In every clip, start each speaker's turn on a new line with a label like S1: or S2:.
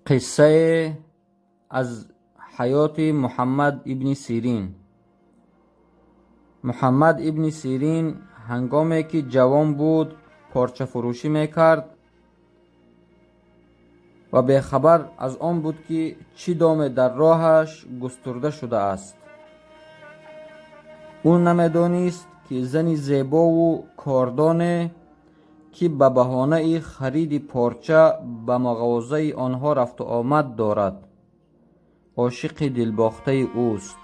S1: Қиссае аз ҳаёти Муҳаммад ибни Сирин. Муҳаммад ибни Сирин ҳангоме ки ҷавон буд, порчафурӯшӣ мекард ва бехабар аз он буд, ки чӣ доме дар роҳаш густурда шудааст. Ӯ намедонист, ки зани зебову кордоне, ки ба баҳонаи хариди порча ба мағозаи онҳо рафту омад дорад, ошиқи дилбохтаи ӯст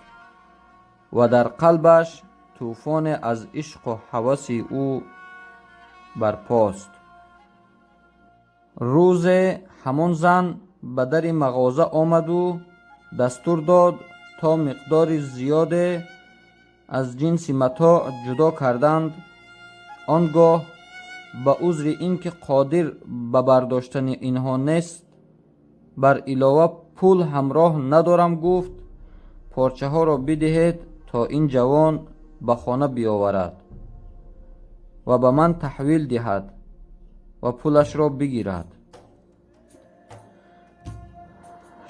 S1: ва дар қалбаш тӯфоне аз ишқу ҳаваси ӯ барпост. Рӯзе ҳамон зан ба дари мағоза омаду дастур дод, то миқдори зиёде аз ҷинси матоъ ҷудо карданд. Он гоҳ ба узри ин ки қодир ба бардоштани инҳо нест, бар илова пул ҳамроҳ надорам, гуфт: «Порчаҳоро бидиҳед, то ин ҷавон ба хона биёварад ва ба ман таҳвил диҳад ва пулашро бигирад».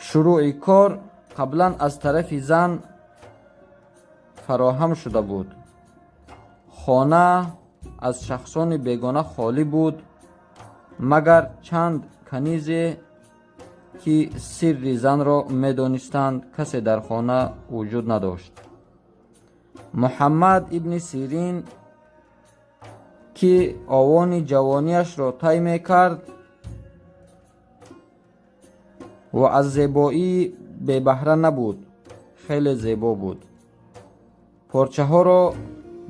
S1: Шурӯъи кор қаблан аз тарафи зан фароҳам шуда буд. Хона аз шахсони бегона холӣ буд, магар чанд канизе, ки сирри занро медонистанд, касе дар хона вуҷуд надошт. Муҳаммад ибни Сирин, ки овони ҷавониашро тай мекард ва аз зебоӣ бебаҳра набуд, хеле зебо буд, порчаҳоро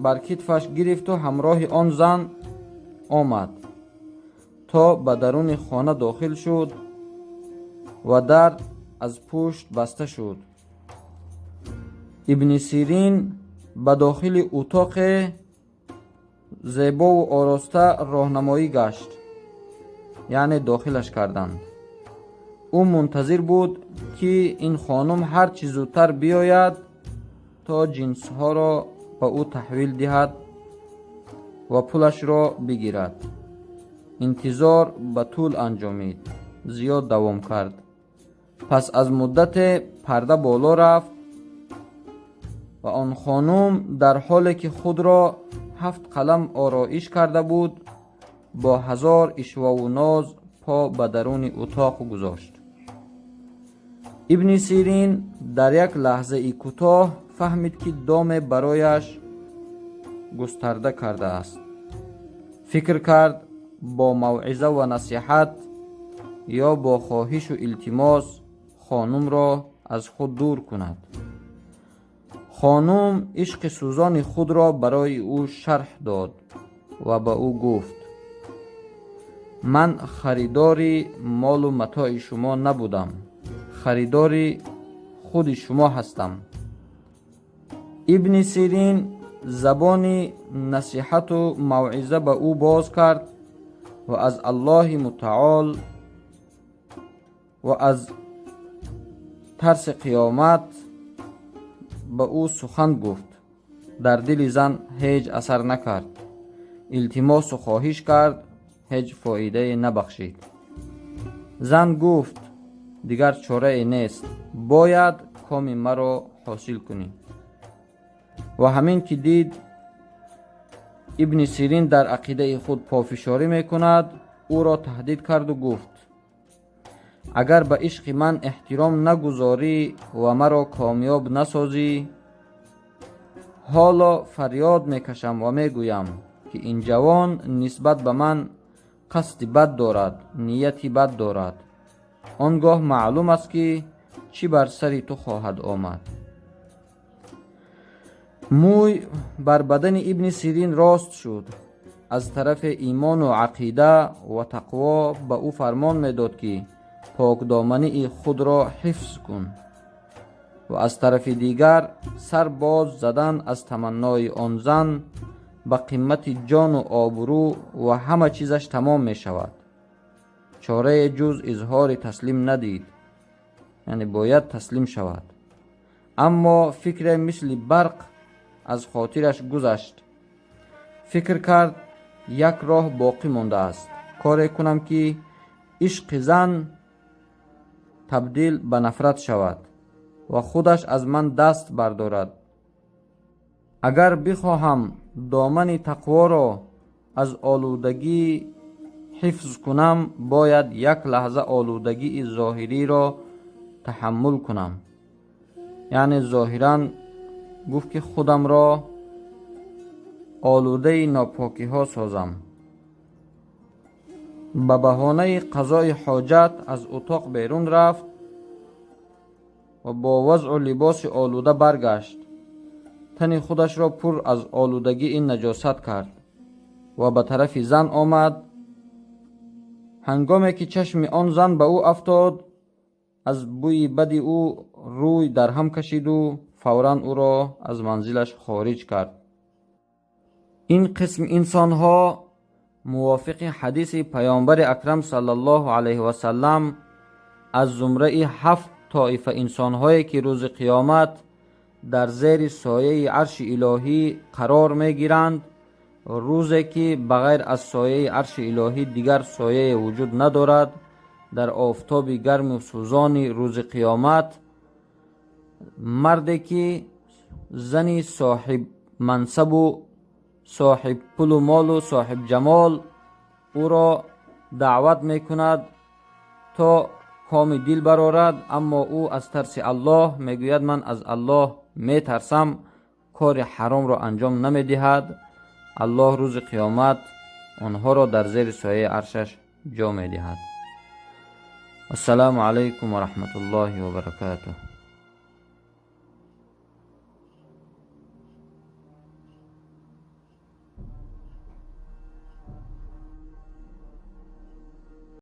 S1: бар китфаш гирифту ҳамроҳи он зан омад, то ба даруни хона дохил шуд ва дар аз пушт баста шуд. Ибни Сирин ба дохили утоқе зебову ороста роҳнамоӣ гашт, яъне дохилаш карданд. Ӯ мунтазир буд, ки ин хонум ҳар чӣ зудтар биёяд, то ҷинсҳоро ба ӯ таҳвил диҳад ва пулашро бигирад. Интизор ба тӯл анҷомид, зиёд давом кард. Пас аз муддате парда боло рафт ва он хонум дар ҳоле ки худро ҳафт қалам ороиш карда буд, бо ҳазор ишвову ноз по ба даруни утоқ гузошт. Ибни Сирин дар як лаҳзаи кӯтоҳ фаҳмид, ки доме барояш густарда кардааст. Фикр кард, бо мавъиза ва насиҳат ё бо хоҳишу илтимос хонумро аз худ дур кунад. Хонум ишқи сӯзони худро барои ӯ шарҳ дод ва ба ӯ гуфт: «Ман харидори молу матои шумо набудам, харидори худи шумо ҳастам». Ибни Сирин забони насиҳату мавъиза ба ӯ боз кард ва аз Аллоҳи Мутаол ва аз тарси қиёмат ба ӯ сухан гуфт. Дар дили зан ҳеҷ асар накард. Илтимосу хоҳиш кард, ҳеҷ фоидае набахшид. Зан гуфт: «Дигар чорае нест, бояд коми маро ҳосил кунӣ». Ва ҳамин ки дид, Ибни Сирин дар ақидаи худ пофишорӣ мекунад, ӯро таҳдид карду гуфт: «Агар ба ишқи ман эҳтиром нагузорӣ ва маро комёб насозӣ, ҳоло фарёд мекашам ва мегӯям, ки ин ҷавон нисбат ба ман қасди бад дорад, нияти бад дорад. Он гоҳ маълум аст, ки чӣ бар сари ту хоҳад омад». Мӯй бар бадани Ибни Сирин рост шуд. Аз тарафе имону ақида ва тақво ба ӯ фармон медод, ки покдомании худро ҳифз кун, ва аз тарафи дигар сар боз задан аз таманнои он зан ба қимати ҷону обрӯ ва ҳама чизаш тамом мешавад. Чорае ҷуз изҳори таслим надид, яъне бояд таслим шавад. Аммо фикре мисли барқ аз хотираш гузашт. Фикр кард, як роҳ боқӣ мондааст: коре кунам, ки ишқи зан табдил ба нафрат шавад ва худаш аз ман даст бардорад. Агар бихоҳам домани тақворо аз олудагӣ ҳифз кунам, бояд як лаҳза олудагии зоҳириро таҳаммул кунам. Яъне зоҳиран гуфт, ки худамро олудаи нопокиҳо созам. Ба баҳонаи қазои ҳоҷат аз утоқ берун рафт ва бо вазъу либоси олуда баргашт. Тани худашро пур аз олудагии наҷосат кард ва ба тарафи зан омад. Ҳангоме ки чашми он зан ба ӯ афтод, аз бӯи бади ӯ рӯй дар ҳам кашиду фавран ӯро аз манзилаш хориҷ кард. Ин қисм инсонҳо мувофиқи ҳадиси Паёмбари Акрам саллаллоҳу алайҳи васаллам аз зумраи ҳафт тоифа инсонҳое, ки рӯзи қиёмат дар зери сояи арши илоҳӣ қарор мегиранд, рӯзе ки ба ғайр аз сояи арши илоҳӣ дигар сояе вуҷуд надорад, дар офтоби гарму сӯзони рӯзи қиёмат, марде ки зани соҳиб мансабу соҳиб пулу молу соҳиб ҷамол ӯро даъват мекунад, то коми дил барорад, аммо ӯ аз тарси Аллоҳ мегӯяд: «Ман аз Аллоҳ метарсам», кори ҳаромро анҷом намедиҳад. Аллоҳ рӯзи қиёмат онҳоро дар зери сояи аршаш ҷо медиҳад. Ассалому алайкум ва раҳматуллоҳи ва баракатуҳ.